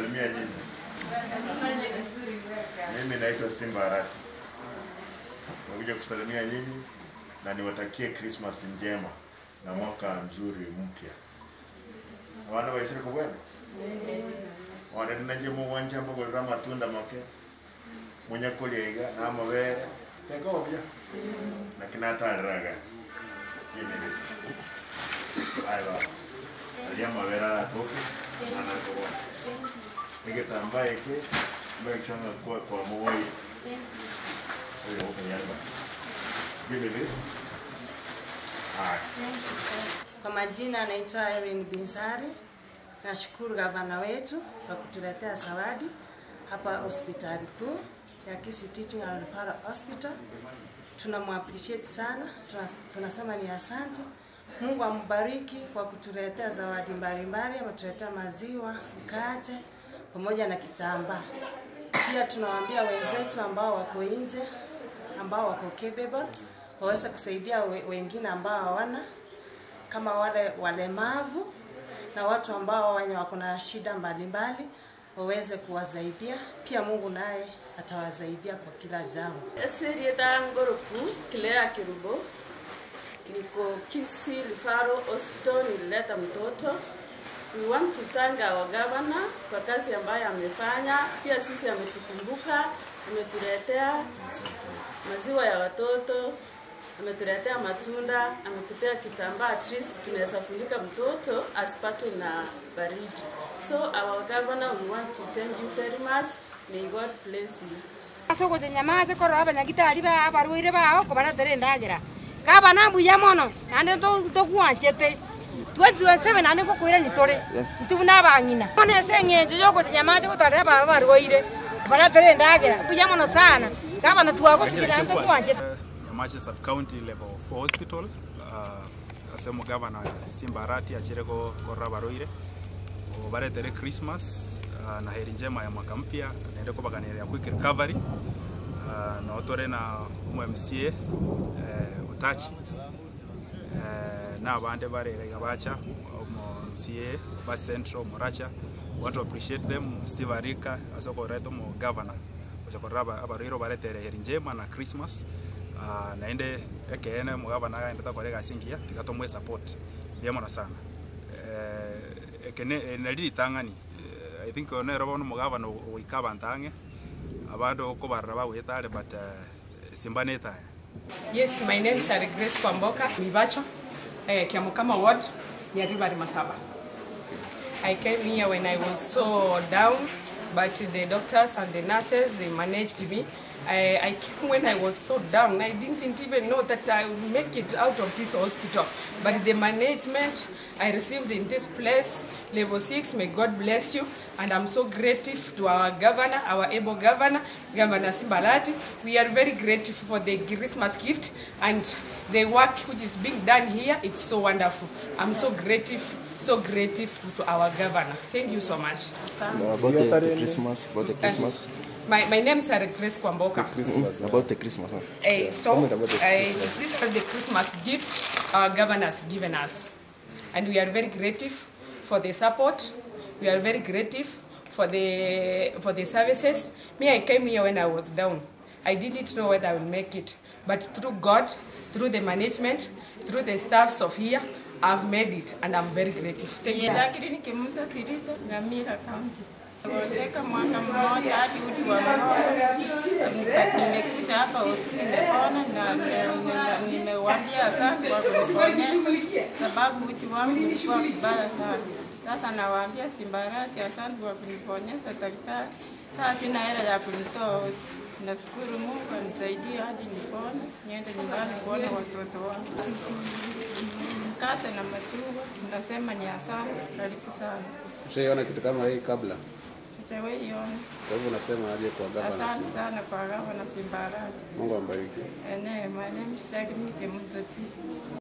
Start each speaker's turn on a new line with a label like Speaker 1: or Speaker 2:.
Speaker 1: Salimia nyinyi. Mimi naitwa Simba Arati. Nimekuja kusalimia nyinyi na niwatakie Christmas njema na mwaka mzuri mpya. Abana baisire kobwena? Bono nainche mogwancha mbogorere amatunda make, monye koria iga na amabere, tekobia. Naki natarera iga. Give me this. Aye baba. Aria amabere aratoke, na nakoboa. Egetambaa eke, make sure ng'a kwa kwamoboire. Oyo okonyareba. Give me this. Haya.
Speaker 2: Kwa majina naitwa Irene Binsari. Nashukuru gavana wetu kwa kutuletea zawadi hapa hospitali kuu ya Kisii Teaching and Referral Hospital. Tunamuappreciate sana, tunasema ni asante. Mungu ambariki kwa kutuletea zawadi mbalimbali, ametuletea maziwa, mkate pamoja na kitambaa. Pia tunawaambia wenzetu ambao wako nje, ambao wako capable, waweze kusaidia wengine ambao hawana kama wale walemavu na watu ambao wenye wako na shida mbalimbali waweze kuwasaidia. Pia Mungu naye atawasaidia kwa kila jambo.
Speaker 3: Eserieta Ngoroku, Claire Kirubo. Niko Kisii Referral Hospital, nilileta mtoto. We want to thank our governor kwa kazi ambayo amefanya. Pia sisi ametukumbuka, ametuletea maziwa ya watoto, ametuletea matunda, ametupea kitambaa, at least tunaweza funika mtoto asipatwe na baridi. So our governor, we want to thank you very much. May God bless you.
Speaker 4: Ase ogocha Nyamache korora abanyagitari ba abarwaire bao kobaretera endagera. Gavana mbuya mono, naende ntogwanchete. 2027 naende ngokoirania tore, intwe buna abang'ina. Bono ase eng'encho ya ogocha Nyamache gotarera abarwaire, kobaretera endagera, mbuya mono sana. Gavana twagosikire naende ntogwanchete.
Speaker 5: Nyamache Sub County Level 4 Hospital ase omogavana Simba Arati achire korora abarwaire obaretere Christmas na heri njema ya mwaka mpya naende kobaganeria quick recovery noo tore na omo MCA Otachi na abande bare iga iga bacha omo MCA ba Central Moracha we want to appreciate them Steve Arika ase okoreta omogavana gocha korora abarwaire obaretere heri njema na Christmas naende ekeene omogavana agenderete gokora egasi engiya tiga tomoe support mbuya mono sana. Eke nari ritang'ani I think oyo nere bono omogavana ogoika abanto ang'e abande okobarora bagoeta are but simba netaya.
Speaker 6: Yes, my name is Grace Kwamboka, Mibacho, Kiamokama Ward, Nyaribari Masaba. I came here when I was so down, but the doctors and the nurses, they managed me. I came when I was so down. I didn't even know that I would make it out of this hospital. But the management I received in this place, level 6, may God bless you. And I'm so grateful to our governor, our able governor, Governor Simba Arati. We are very grateful for the Christmas gift and the work which is being done here. It's so wonderful. I'm so grateful, so grateful to our governor. Thank you so much.
Speaker 7: About the Christmas, about the Christmas.
Speaker 6: My name is Grace Kwamboka.
Speaker 7: Christmas, about the Christmas. Huh?
Speaker 6: So,
Speaker 7: Comment about the Christmas.
Speaker 6: this is the Christmas gift our governor has given us. And we are very grateful for the support. We are very grateful for the services. Me, I came here when I was down. I didn't know whether I would make it. But through God, through the management, through the staffs of here, I've made it, and I'm very grateful. Thank you.
Speaker 8: Jacqueline Kimuto Tirisa, Nyamira County. Nimegonjeka mwaka mmoja hadi uti wa mgongo. Nimekuja hapa hospitali nimepona na nimewaambia asante kwa kuniponyesha, sababu uti wangu ulikuwa mbaya sana. Sasa nawaambia Simba Arati asante kwa kuniponyesha daktari. Sasa sina hela ya kunitoa hospitali. Nashukuru Mungu anisaidie hadi nipone, niende nyumbani kuona watoto wangu. Mkate na machungwa, nasema ni asante, karibu sana.
Speaker 9: Ushaiona kitu kama hii kabla?
Speaker 8: Sijawahi iona.
Speaker 9: Kwa hivyo unasema aje kwa gavana
Speaker 8: Asante
Speaker 9: Simba?
Speaker 8: sana kwa gavana Simba Arati.
Speaker 9: Mungu ambariki.
Speaker 8: Ene, my name is Jacqueline Kimuto.